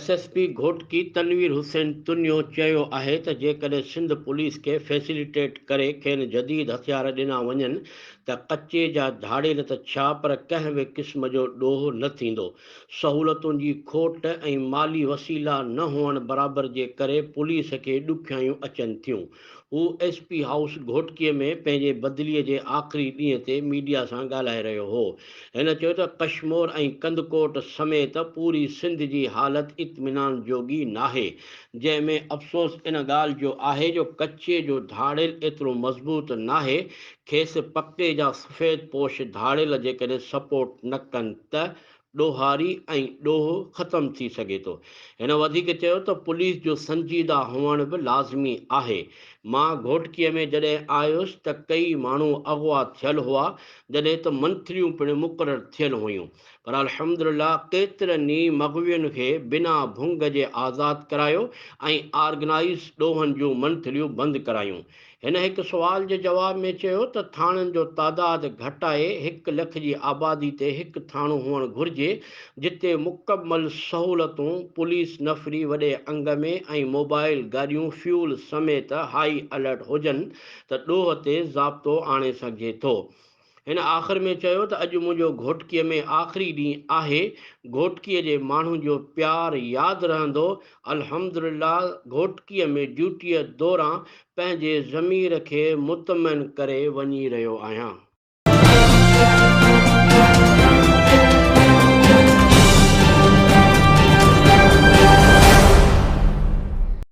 S S P Ghotki Tanveer Hussain Tunio چيو آهي ته جيڪڏهن سنڌ پوليس کي فيسليٽيٽ ڪري کين جديد هٿيار ڏنا وڃن ته ڪچي جا ڌاڙيل ته ڇا پر ڪنهن به قسم جو ڏوهه نه ٿيندو. سهولتن جي کوٽ ۽ مالي وسيلا نه هئڻ برابر جي ڪري پوليس کي ڏکيائيون اچن ٿيون. هو ايس پي هائوس گهوٽڪي ۾ پنهنجي بدلي جي آخري ڏينهن تي ميڊيا سان ڳالهائي رهيو هو. هن چيو ته ڪشمور ۽ ڪنڌڪوٽ سميت پوري سنڌ جي حالت اطمينان جوڳي ناهي، جنهن ۾ افسوس ان ڳالهه جو آهي جو ڪچي جو ڌاڙيل ايترو مضبوط ناهي، کيس پڪي جا سفيد پوش ڌاڙيل جيڪڏهن سپورٽ نه ڪن ته ڏوهاري ۽ ڏوهه ختم ٿي سگهي ٿو. هن وڌيڪ چيو ته پوليس جو سنجيده هئڻ به لازمي آهي. مان گهوٽڪي ۾ جڏهن آيس ته ڪيئي ماڻهو اغوا ٿيل هئا، جڏهن ته منٿليون پڻ مقرر ٿيل هيون پر الحمدلله ڪيترن ئي مغوين کي بنا ڀنگ جي آزاد ڪرايو ۽ آرگنائيز ڏوهن جون منٿليون بند ڪرايون. هن هڪ سوال جي جواب ۾ چيو ته ٿاڻن جو تعداد گهٽائي هڪ لک جي آبادي تي هڪ ٿاڻو هئڻ گهرجي جتي مڪمل سهولتون، پوليس نفري وڏي انگ ۾ ۽ موبائل گاڏيون فيول سميت هائي الرٽ هجن ته ڏوهه تي ضابطو آڻي سگهجي ٿو. هن آخر ۾ چيو ته اڄ منهنجو گهوٽڪيء ۾ آخري ڏينهن آهي، گهوٽڪيء جي ماڻهن جو پيار ياد رهندو، الحمدلله گهوٽڪيء ۾ ڊيوٽيء دوران پنهنجي ضمير کي مطمئن ڪري وڃي رهيو آهيان.